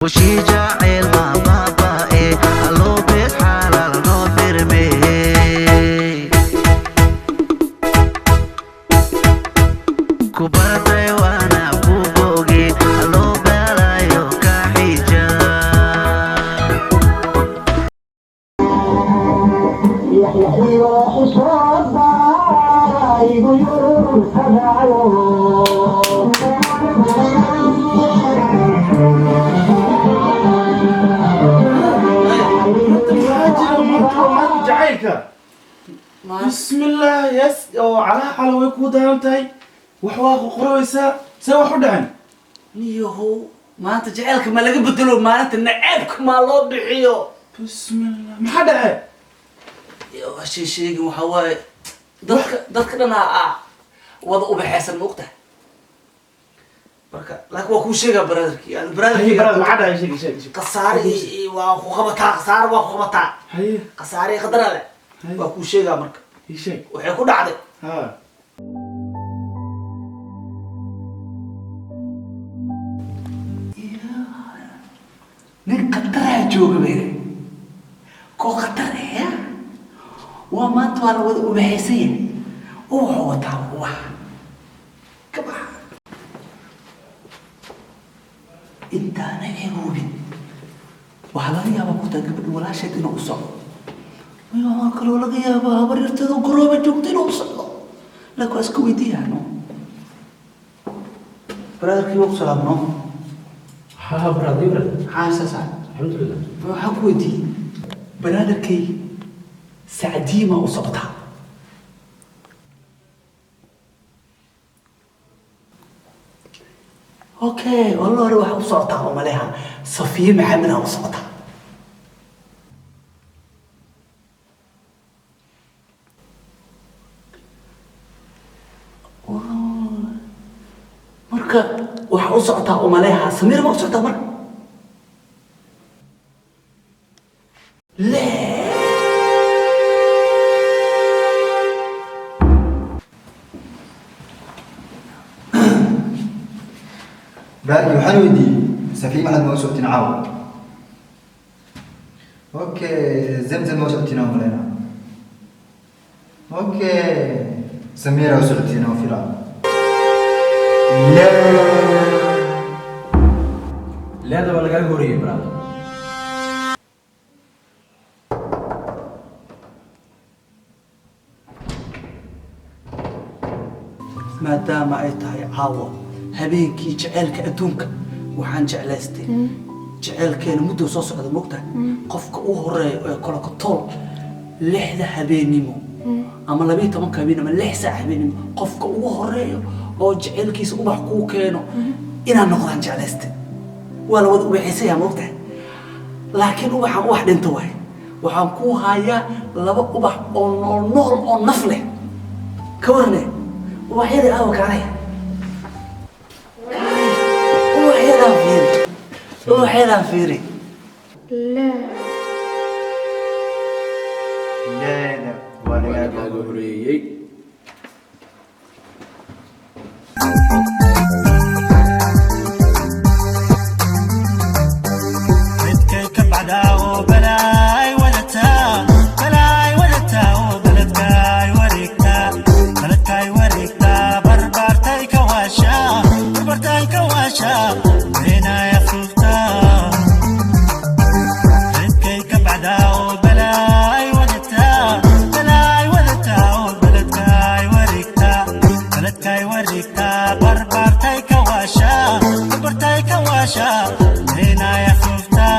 Bushii jacayl ma baaba'e, alloo beed xalaal noo birmee. Ku bartay waana ku boge, alloo balayo ka xijaab. Yaxyaxiyo xishood baa igu yurursadaayo. Maxaa jira maanta? Waa maalinta jacaylka. Bismillah, yes, oo calaha cala way kuu daaran tahay, wax waa qoqoroweysaa. See wax u dhacen? Niyahow, maanta jaceylka ma laga bedelo, maalinta naceebka maa loo bixiyo? Bismillah, maxaa dhace? Waa shay sheegin. Waxaa waaye dadka dhan aa wada ubaxaysan, ma ogtahay? Marka laakiin waa kuu sheegaa, brotherki, yani Haye. Brotherki. Brother, maxaa dhacay? Sheeg, sheeg, sheeg. Khasaare waa ku qabataa, khasaare waa ku qabataa. Haye. Khasaare iyo qadar ale. Haye. Waa kuu sheegaa marka. Ii sheeg. Waxay ku dhacday, ha, nin khataraa jooga bayre, koo khatar eh waa. Maanta waa la wada ubaxaysan yahay oo wuxuu wataa ubax ka baxa. Intaana eegoobin, waxaa laga yaabaa kutaa gabadha walaasheed inuu u socdo. Waxaa kaloo laga yaabaa habaryarteeda garooba joogto inuu u socdo, laakiin waa iska weydiiyaa. No, brotherkii, waa ku salaamno. Ha, brother, brother. Maxaa saasa? Alxamdulilah. Waxaan ku weydiiyey, brotherkay, sacdiima u socotaa? Okay, walla hore waxaa u socotaa oo maleha Safiye Maxamed aa u socotaa. Marka waxaa u socotaa oo maleha Samiir ma u socotaa? Marka lee. Brother, waxaan weydiiyey, Safiya Maxamed ma u socotin caawa? Okay, Zamzam ma u socotin aan malaynaa. Okay, Samira u socotin oo filaa. Leeda waa lagaaga horeeyey, brother. Maadaama ay tahay caawa habeenkii jaceylka adduunka, waxaan jeclaystay jaceylkeena muddo soo socda, moogtahay, qofka u horeeya ee kolokotool 6da habeennimo ama 12ka habeenimo ama 6 saac habeennimo, qofka ugu horeeyo oo jaceylkiisa ubax kuu keeno inaan noqdaan jeclaystay. Waa la wada ubaxaysayaa, moogtahay, laakiin ubaxaan ubax dhinta waay. Waxaan kuu hayaa laba ubax oo nool nool oo naf leh. Ka warne ubaxyadii aawa? Kaalay, ubaxyadaan fiiri, ubaxyadaan fiiri. Leeda waa Waa lagaaga lagaaga horeeyey. Midkay ka baxdaa oo balaay wadataa, balaay wadataa oo beledkaay wareegtaa, beledkaay wareegtaa, barbaartay ka waashaa, barbaartay ka waashaa, beenaya fuuftaa. Midkay ka baxdaa oo balaay wadataa, balaay wadataa oo beledkaay wareegtaa, beledkaay wareegtaa, barbaartay ka waashaa, barbaartay ka waashaa, beenaya fuuftaa.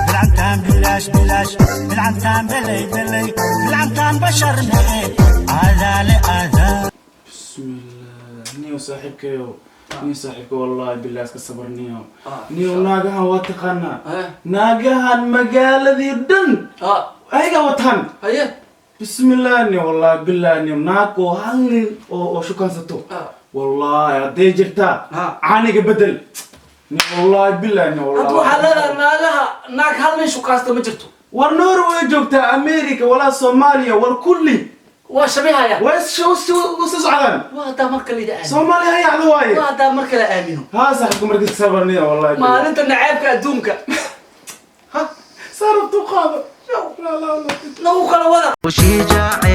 Bilcantaan bilaash bilaash, bilcantaan beley beley, bilcantaan bashar mee aadaale aadaa. Bismillah, niyo saaxiibkayo, niyo saaxiibka, wallahi billahi iska sabar, niyo. Niyo, naagahan waa taqaanaa. Naagahan magaaladii dhan ayagaa wataan. Haye. Bismillah, niyo, wallahi billahi, niyo, naag oo hal nin oo shukaansato, wallahi hadday jirtaa, caaniga bedel, niyo, wallahi billahi, niyo. Hadda wallahi waxaa leedahay naagaha naag hal nin shukaasta ma jirto? War Norway joogtaa, America, walaa Soomaaliya, war kulli. Waa shabihaya. Waa is socdaan. Waa haddaa marka la aamino. Soomaaliya hayacda waaye. Waa haddaa marka la aamino. Haa, saaxiibka, markiis sabarniya, wallahi. Maalinta naceebka adduunka. Saarabtu qaado. La, la, la. Nagu kala wada. Ushii jacayl.